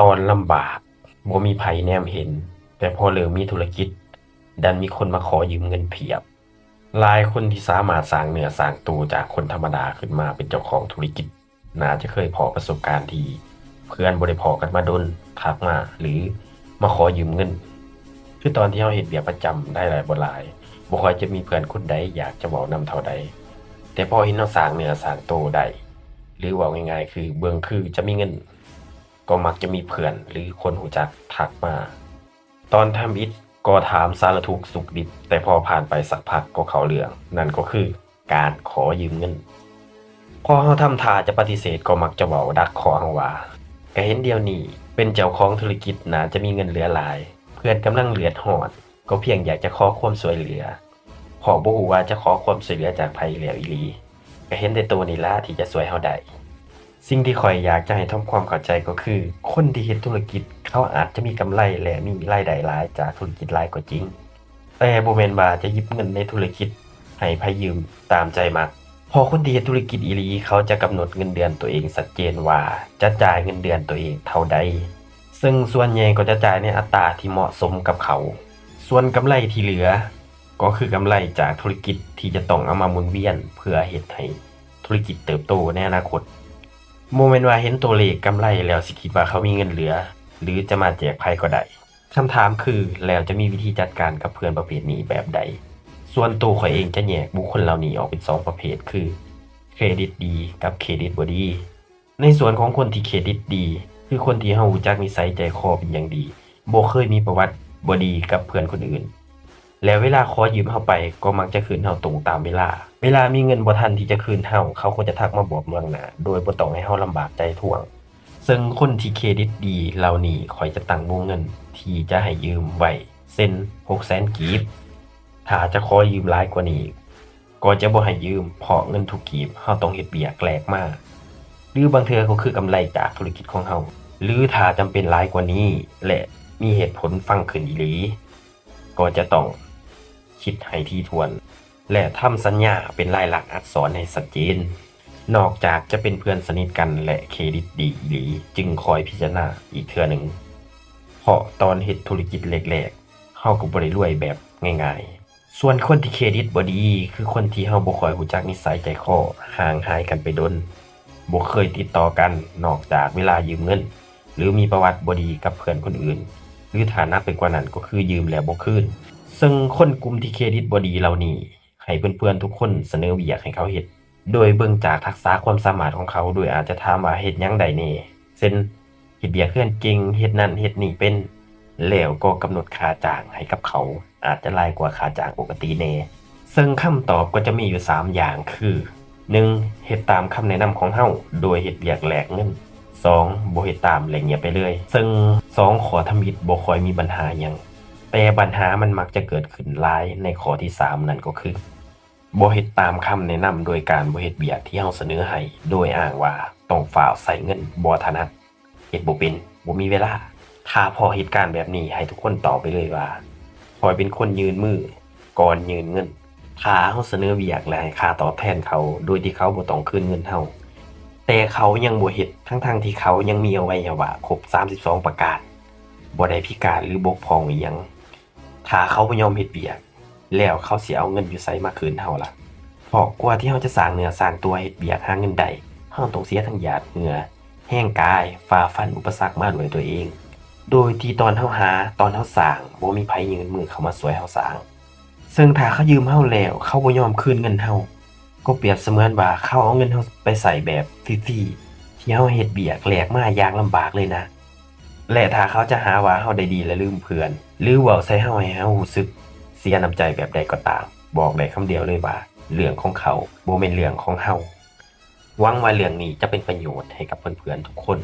ຕອນລຳບາກ ບໍ່ມີໃຜແນມເຫັນ, ແຕ່ພໍເລີ່ມມີທຸລະກິດ ດັນມີຄົນມາຂໍຢືມເງິນພຽບ. ຫຼາຍຄົນທີ່ສາມາດສ້າງເນື້ອສ້າງໂຕຈາກຄົນທຳມະດາຂຶ້ນມາເປັນເຈົ້າຂອງທຸລະກິດ ໜ້າຈະເຄີຍພໍ້ປະສົບການທີ່ເພື່ອນບໍ່ໄດ້ພໍ້ກັນມາດົນ ທັກມາ ຫຼື ມາຂໍຢືມເງິນ. ຄືຕອນທີ່ເຮົາເຮັດວຽກປະຈຳໄດ້ຫຼາຍບໍ່ຫຼາຍ, ບໍ່ຄ່ອຍຈະມີເພື່ອນຄົນໃດຢາກຈະເວົ້ານຳເທົ່າໃດ, ແຕ່ພໍເຫັນເຮົາສ້າງເນື້ອສ້າງໂຕໄດ້ ຫຼື ເວົ້າງ່າຍໆ ຄືເບິ່ງຄືຈະມີເງິນ, ກໍມັກຈະມີເພື່ອນ ຫຼື ຄົນຮູ້ຈັກທັກມາ. ຕອນທຳອິດກໍຖາມສາລະທຸກສຸກດິບ, ແຕ່ພໍຜ່ານໄປສັກພັກກໍເຂົ້າເລື່ອງ, ນັ້ນກໍຄືການຂໍຢືມເງິນ. ພໍເຮົາທຳທ່າຈະປະຕິເສດ ກໍມັກຈະເວົ້າດັກຄໍເຮົາວ່າ, ກະເຫັນດຽວນີ້ເປັນເຈົ້າຂອງທຸລະກິດ ໜ້າຈະມີເງິນເຫຼືອຫຼາຍ, ເພື່ອນກຳລັງເດືອດຮ້ອນ, ກໍພຽງຢາກຈະຂໍຄວາມຊ່ວຍເຫຼືອ, ເພາະບໍ່ຮູ້ວ່າຈະຂໍຄວາມຊ່ວຍເຫຼືອຈາກໃຜແລ້ວອີ່ຫຼີ. ກະເຫັນແຕ່ໂຕນີ້ລະທີ່ຈະຊ່ວຍເຮົາໄດ້. ສິ່ງທີ່ຂ້ອຍຢາກຈະໃຫ້ທຳຄວາມເຂົ້າໃຈກໍຄື ຄົນທີ່ເຮັດທຸລະກິດ ເຂົາອາດຈະມີກຳໄລ ແລະ ມີລາຍໄດ້ຫຼາຍຈາກທຸລະກິດຫຼາຍກໍຈິງ, ແຕ່ບໍ່ແມ່ນວ່າຈະຫຍິບເງິນໃນທຸລະກິດໃຫ້ໃຜຢືມຕາມໃຈມັກ, ເພາະຄົນທີ່ເຮັດທຸລະກິດອີ່ຫຼີ ເຂົາຈະກຳນົດເງິນເດືອນໂຕເອງຊັດເຈນວ່າຈະຈ່າຍເງິນເດືອນໂຕເອງເທົ່າໃດ, ເຊິ່ງສ່ວນໃຫຍ່ກໍຈະຈ່າຍໃນອັດຕາທີ່ເໝາະສົມກັບເຂົາ. ສ່ວນກຳໄລທີ່ເຫຼືອ ກໍຄືກຳໄລຈາກທຸລະກິດທີ່ຈະຕ້ອງເອົາມາໝູນວຽນເພື່ອເຮັດໃຫ້ທຸລະກິດເຕີບໂຕໃນອະນາຄົດ. ບໍ່ແມ່ນວ່າເຫັນໂຕເລກກຳໄລແລ້ວຊິຄິດວ່າເຂົາມີເງິນເຫຼືອ ຫຼື ຈະມາແຈກໃຜກໍໄດ້. ຄຳຖາມຄື ແລ້ວຈະມີວິທີຈັດການກັບເພື່ອນປະເພດນີ້ແບບໃດ? ສ່ວນໂຕຂ້ອຍເອງຈະແຍກບຸກຄົນເຫຼົ່ານີ້ອອກເປັນສອງປະເພດ ຄື ເຄຣດິດດີ ກັບ ເຄຣດິດບໍ່ດີ. ໃນສ່ວນຂອງຄົນທີ່ເຄຣດິດດີ ຄືຄົນທີ່ເຮົາຮູ້ຈັກນິໄສໃຈຄໍເປັນຢ່າງດີ, ບໍ່ເຄີຍມີປະຫວັດບໍ່ດີກັບເພື່ອນຄົນອື່ນ, ແລະ ເວລາຂໍຢືມເຮົາໄປກໍມັກຈະຄືນເຮົາຕົງຕາມເວລາ. ເວລາມີເງິນບໍ່ທັນທີ່ຈະຄືນເຮົາ, ເຂົາກໍຈະທັກມາບອກລ່ວງໜ້າ ໂດຍບໍ່ຕ້ອງໃຫ້ເຮົາລຳບາກໃຈທວງ. ເຊິ່ງຄົນທີ່ເຄຣດິດດີເຫຼົ່ານີ້ ຂ້ອຍຈະຕັ້ງວົງເງິນທີ່ຈະໃຫ້ຢືມໄວ້ ເຊັ່ນ ຫົກແສນກີບ. ຖ້າຈະຂໍຢືມຫຼາຍກວ່ານີ້ ກໍຈະບໍ່ໃຫ້ຢືມ, ເພາະເງິນທຸກກີບເຮົາຕ້ອງເຮັດວຽກແລກມາ, ຫຼື ບາງເທື່ອກໍຄືກຳໄລຈາກທຸລະກິດຂອງເຮົາ, ຫຼື ຖ້າຈຳເປັນຫຼາຍກວ່ານີ້ ແລະ ມີເຫດຜົນຟັງຂຶ້ນອີ່ຫຼີ, ກໍຈະຕ້ອງຄິດໃຫ້ຖີ່ຖ້ວນ ແລະ ທຳສັນຍາເປັນລາຍລັກອັກສອນໃຫ້ຊັດເຈນ. ນອກຈາກຈະເປັນເພື່ອນສະໜິດກັນ ແລະ ເຄຣດິດດີອີ່ຫຼີ, ຈຶ່ງຄ່ອຍພິຈາລະນາອີກເທື່ອໜຶ່ງ, ເພາະຕອນເຮັດທຸລະກິດແລກໆ ເຮົາກໍບໍ່ໄດ້ລວຍແບບງ່າຍໆ. ສ່ວນຄົນທີ່ເຄຣດິດບໍ່ດີ ຄືຄົນທີ່ເຮົາບໍ່ຄ່ອຍຮູ້ຈັກນິໄສໃຈຄໍ, ຫ່າງຫາຍກັນໄປດົນ, ບໍ່ເຄີຍຕິດຕໍ່ກັນ ນອກຈາກເວລາຢືມເງິນ ຫຼື ມີປະຫວັດບໍ່ດີກັບເພື່ອນຄົນອື່ນ, ຫຼື ຖ້າໜັກໄປກວ່ານັ້ນກໍຄືຢືມແລ້ວບໍ່ຄືນ. ເຊິ່ງຄົນກຸ່ມທີ່ເຄຣດິດບໍ່ດີເຫຼົ່ານີ້ ໃຫ້ເພື່ອນໆທຸກຄົນສະເໜີວຽກໃຫ້ເຂົາເຮັດ ໂດຍເບິ່ງຈາກທັກສະຄວາມສາມາດຂອງເຂົາ, ໂດຍອາດຈະຖາມວ່າເຮັດຫຍັງໄດ້ແດ່ ເຊັ່ນ ເຮັດວຽກເຮືອນເກັ່ງ, ເຮັດນັ້ນເຮັດນີ້ເປັນ, ແລ້ວກໍກຳນົດຄ່າຈ້າງໃຫ້ກັບເຂົາ ອາດຈະຫຼາຍກວ່າຄ່າຈ້າງປົກກະຕິແດ່. ເຊິ່ງຄຳຕອບກໍຈະມີຢູ່ສາມຢ່າງ ຄື ໜຶ່ງ ເຮັດຕາມຄຳແນະນຳຂອງເຮົາ ໂດຍເຮັດວຽກແລກເງິນ, ສອງ ບໍ່ເຮັດຕາມ ແລະ ງຽບໄປເລີຍ. ເຊິ່ງສອງຂໍ້ທຳອິດບໍ່ຄ່ອຍມີບັນຫາຫຍັງ, ແຕ່ບັນຫາມັນມັກຈະເກີດຂຶ້ນຫຼາຍໃນຂໍ້ທີສາມ ນັ້ນກໍຄື ບໍ່ເຮັດຕາມຄຳແນະນຳໂດຍການບໍ່ເຮັດວຽກທີ່ເຮົາສະເໜີໃຫ້ ໂດຍອ້າງວ່າຕ້ອງຟ້າວໃຊ້ເງິນ, ບໍ່ຖະໜັດ, ເຮັດບໍ່ເປັນ, ບໍ່ມີເວລາ. ຖ້າພໍ້ເຫດການແບບນີ້ ໃຫ້ທຸກຄົນຕອບໄປເລີຍວ່າ ຂ້ອຍເປັນຄົນຍື່ນມືກ່ອນຍື່ນເງິນ. ຖ້າເຮົາສະເໜີວຽກ ແລະ ໃຫ້ຄ່າຕອບແທນເຂົາ ໂດຍທີ່ເຂົາບໍ່ຕ້ອງຄືນເງິນເຮົາ, ແຕ່ເຂົາຍັງບໍ່ເຮັດ ທັງໆທີ່ເຂົາຍັງມີອະໄວຍະວະຄົບສາມສິບສອງປະການ, ບໍ່ໄດ້ພິການ ຫຼື ບົກຜ່ອງອີ່ຫຍັງ. ຖ້າເຂົາບໍ່ຍອມເຮັດວຽກ ແລ້ວເຂົາຊິເອົາເງິນຢູ່ໃສມາຄືນເຮົາລະ? ເພາະກວ່າທີ່ເຮົາຈະສ້າງເນື້ອສ້າງຕົວເຮັດວຽກຫາເງິນໄດ້, ເຮົາຕ້ອງເສຍທັງຫຍາດເຫື່ອ, ແຮງກາຍ, ຝ່າຟັນອຸປະສັກມາດ້ວຍຕົວເອງ, ໂດຍທີ່ຕອນເຮົາຫາ, ຕອນເຮົາສ້າງ, ບໍ່ມີໃຜຍື່ນມືເຂົ້າມາຊ່ວຍເຮົາສ້າງ. ເຊິ່ງຖ້າເຂົາຢືມເຮົາແລ້ວ ເຂົາບໍ່ຍອມຄືນເງິນເຮົາ, ກໍປຽບສະເໝືອນວ່າເຂົາເອົາເງິນເຮົາໄປໃຊ້ແບບຟຣີໆ ທີ່ເຮົາເຮັດວຽກແລກມາຢ່າງລຳບາກເລີຍນະ. ແລະ ຖ້າເຂົາຈະຫາວ່າເຮົາໄດ້ດີ ແລະ ລືມເພື່ອນ ຫຼື ເວົ້າໃສ່ເຮົາໃຫ້ເຮົາຮູ້ສຶກເສຍນ້ຳໃຈແບບໃດກໍຕາມ, ບອກໄດ້ຄຳດຽວເລີຍວ່າ ເລື່ອງຂອງເຂົາ, ບໍ່ແມ່ນເລື່ອງຂອງເຮົາ. ຫວັງວ່າເລື່ອງນີ້ຈະເປັນປະໂຫຍດໃຫ້ກັບເພື່ອນໆທຸກຄົນ.